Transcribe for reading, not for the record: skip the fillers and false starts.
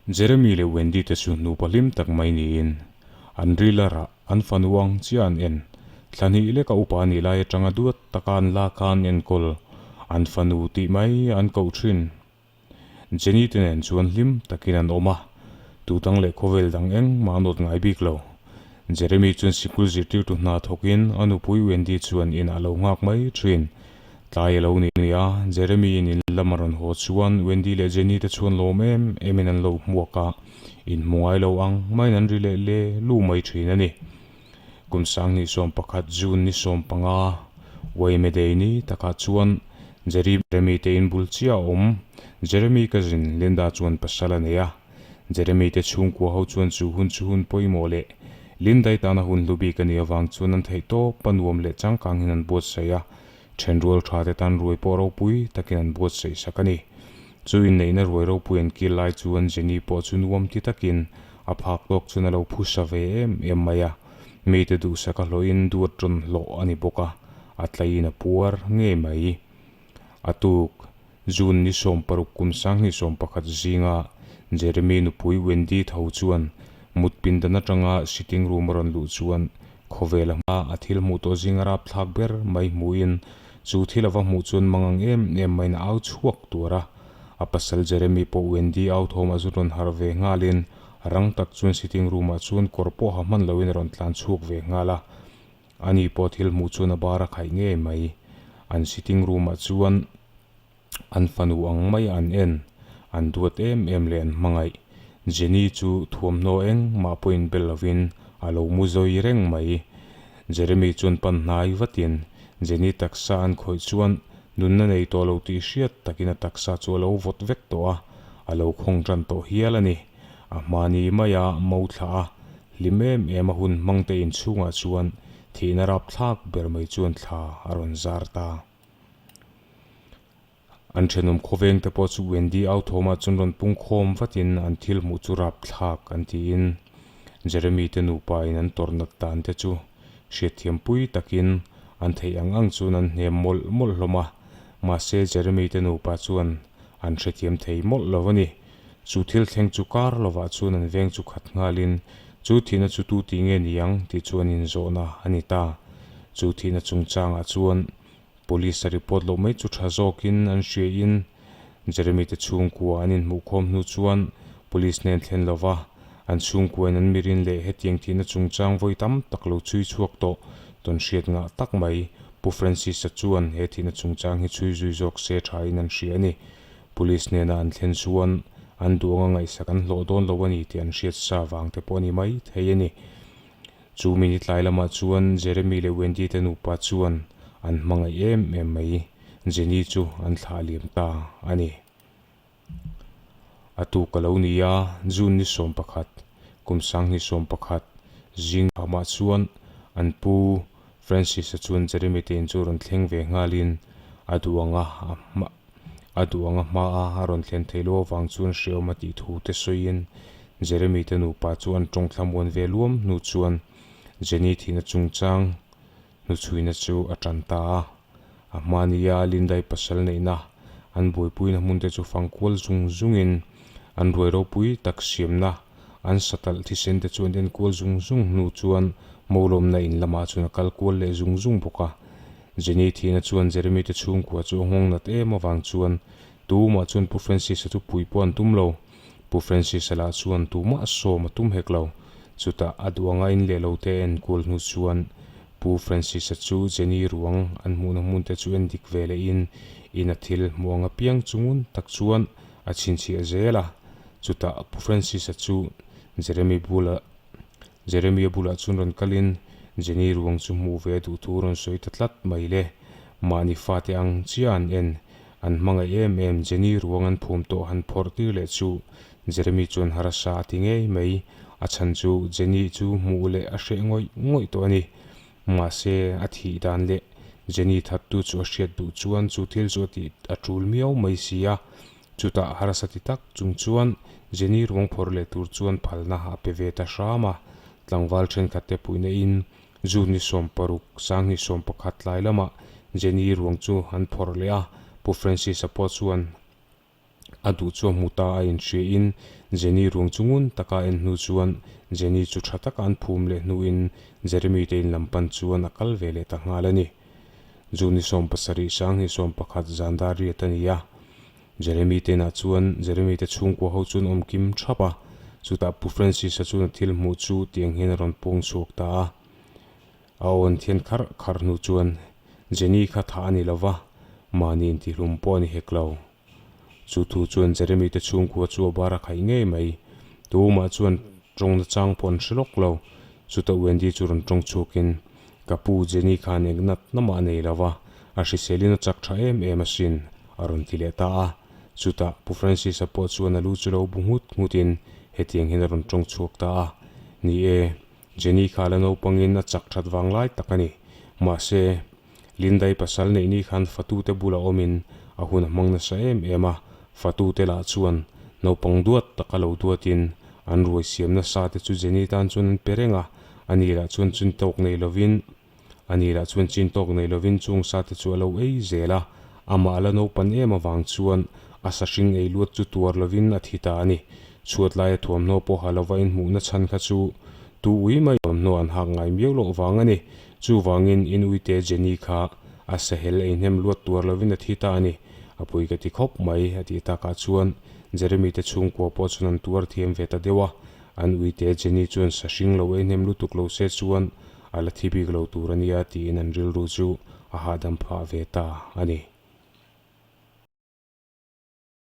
Jeremy leh Wendy te chu nupa hlim tak mai niin an ril a rah, an fanu ang chiah an en. Thla hnih leka upa a nih lai atanga duat taka an lak a an enkawl, an fanu tih mai an koh thin. Jenny te nen chuan hlim takin an awm a, tutang leh khawvel dang engmah a nawt ngai bik lo. Jeremy chuan sikul zirtirtu hna thawkin a nupui Wendy chuan inah a lo nghak mai thin. Tlai a lo ni a, Jeremy in in lam a rawn haw chuan Wendy leh Jenny te chuan lawm em emin an lo hmuak a, inhmu ngai lo ang maiin an ri leh le lu mai thin a ni. Kum 2011 June ni 15, Waimedei ni takah chuan Jeremy te in bul chiah a awm. Jeremy cousin Linda chuan pasal a nei a, Jeremy te chhungkua ho chuan chu hun chu hun pawimawh leh Lindai tana hun hlu bik a nih avang chuan an theih tawp a nuam leh changkang in an buatsaih a, thenrual tha te tan ruai pawh ropui takin an buatsaih sak a ni. Chu inneihna ruai ropui an kil lai chuan Jenny pawh chu nuam ti takin a phak tawk chuan a lo phusa ve em em mai a, mite duhsak a hlawhin duat rawn hlawh a ni bawk a, a tlaiin a puar ngei mai. A tuk, June ni 60 kum 2011 zinga Jeremy nupui Wendy tho chuan mut pindan atanga sitting room a rawn luh chuan khawvel a hma a thil hmuh tawh zinga rapthlak ber mai hmuhin chu thil a va hmuh chuan mangang em em maiin a au chhuak tuar a. A pasal Jeremy pawh Wendy au thawmah chu rawn harh ve nghalin rang tak chuan sitting room ah chuan kawr pawh ha hman loin a rawn tlan chhuak ve nghal a. Ani pawh thil hmuh chuan a bar a khaih ngei mai. An sitting room ah chuan an fanu ang mai an en, an duat em em leh an hmangaih. Jenny chu thuamhnaw engmah pawh inbel lovin a lo mu zawi reng mai. Jeremy chuan pan hnai vatin Jenny taksa an khawih chuan nunna nei tawh lo tih hriat takin a taksa chu a lo vawt vek tawh a, a lo khawng tan tawh hial a ni. A hmani maia mo thlah a, Hlim em em a hun hmangte inchhungah chuan thihna rapthlak ber mai chuan thla a rawn zar ta. An thenawm khawvengte pawh chu Wendy au thawmah chuan rawn pung khawm vatin an thil hmuh chu rapthlak an tiin Jeremy te nupa in an tawrh nat dan te chu hriatthiampui takin an theih ang ang chuan an hnem mawlh mawlh hlawm a, mahse Jeremy te nupa chuan an hrethiam thei mawlh lo a ni. Chu thil thleng chu kar lovah chuan an veng chu khat nghalin, Chu thihna chu tu tih nge ni ang? tih chu an inzawhna a ni ta. Chu thihna chungchangah chuan Police a report loh mai chu tha zawkin an hriain Jeremy te chhungkua an inhmuhkhawm hnu chuan Police hnen thlen lova an chhungkuain an mirin leh hetiang thihna chungchang vawi tam tak lo chhui chhuak tawh tawn hriat ngah tak mai Pu Francis-a chuan he thihna chungchang hi chhui zui zawk se thain an hria a ni. Police hnena an thlen chuan an duh anga ngaihsak an hlawh dawn lo a ni tih an hriat sa vang te pawh a ni mai thei a ni. Chu mini tlai lamah chuan Jeremy leh Wendy te nupa chuan an hmangaih em em mai. Jenny chu an thlah liam ta a ni. A tuk a lo ni a, June ni 11, kum 2011 zing phamah chuan an pu Francis-a chuan Jeremy te in chu rawn thleng ve nghalin a duh anga a hma a duh anga hma a a rawn thlen theih loh avang chuan hreawm a tih thu te sawiin Jeremy te nupa chu an tawng thlamuan ve luam hnu chuan Jenny thihna chungchang hnuchhuina chu a tan ta a. A hmania Lindai pasal neihna an buaipuina hmun te chu fang kual zung zungin an ruai ropui tak siamna an satalh thisen te chu an en kual zung zung hnu chuan Mawlawmna in lamah chuan a kal kual leh zung zung bawk a. Jenny thihna chuan Jeremy te chhungkua chu a nghawng nat em avang chuan tumah chuan Pu Francis-a chu pui pawh an tum lo. Pu Francis-a lah chuan tumah sawm a tum hek lo. Chutah a duh anga in leh lo te en kual hnu chuan Pu Francis-a chu Jenny ruang an hmuhna hmun te chu en dik ve lehin in a thil hmuh anga piang chungun tak chuan a chhinchhiah zel a. Chutah Pu Francis-a chu Jeremy bulah Jeremia bulah chuan rawn kalin Jenny ruang chu hmuh ve a duh thu rawn sawi ta tlat mai le. Mahni fate ang chiah an en. An hmangaih em em Jenny ruang an phum tawh han phawrh tir leh chu Jeremy chuan harsa a ti ngei mai. A chhan chu Jenny chu hmuh leh a hreh ngawih ngawih tawh a ni. Mahse a thih dan leh Jenny thattu chu a hriat duh chuan chu thil chu a tih a tul miau mai si a. Chutah harsa ti tak chung chuan Jenny ruang phawrh leh tur chuan phalna a pe ve ta hram a, tlangval thenkhat te puihna in June ni 60, 2011 tlai lamah Jenny ruang chu an phawrh leh a, Pu Francis-a pawh chuan A duh chu a hmu ta a inhriain Jenny ruang chu ngun taka a en hnu chuan Jenny chu tha taka an phum leh hnuin Jeremy te in lam pan chuan a kal ve leh ta nghal a ni. June ni 70 sanghnih 11 zan dar riat a ni a. Jeremy te inah chuan Jeremy te chhungkua ho chuan awm kim thap a, chutah Pu Francis-a chuan a thil hmuh chu tiang hian a rawn pawng chhuak ta a. A awn thian kharh kharh hnu chuan Jenny kha thah a ni lo va, mahni intihlum pawh a ni hek lo. Chu thu chuan Jeremy te chhungkua chu a bar a khaih ngei mai. Tumah chuan tawng nachang pawh an hre lawk lo. Chutah Wendy chu rawn tawng chhuakin, Ka pu Jenny khan eng nat na mah a nei lo va, a hriselin a chak tha em em asin, a rawn ti leh ta a. Chutah Pu Francis-a pawh chuan a lu chu lo bu nghut nghutin hetiang hian a rawn tawng chhuak ta a, Ni e, Jenny kha la naupangin a chak that vang lai tak a ni. Mahse, Lindai pasal neih ni khan fatute bula awmin a hun a hmang nasa em em a, fatute lah chuan naupang duat taka lo duatin an ruai siam nasa te chu Jenny tan chuan an pe reng a, ani lah chuan chin tawk nei lovin ani lah chuan chin tawk nei lovin chung sa te chu a lo ei zel a, amah la naupan em avang chuan a sahring ei luat chu tuar lovin a thi ta a ni. Chhuat laia thuamhnaw pawh ha lova inhmuhna chhan kha chu tu ui mai thuamhnaw an hak ngai miau loh vang a ni. Chuvangin in uite Jenny kha a sahel ei hnem luat tuar lovin a thi ta a ni. A pui ka ti khawp mai, a tih takah chuan Jeremy te chhungkua pawh chuan an tuar thiam ve ta deuh a. An uite Jenny chuan sa hring lo ei hnem lutuk lo se chuan a la thi bik lo tur a nia tiin an rilru chu a hahdam phah ve ta a ni.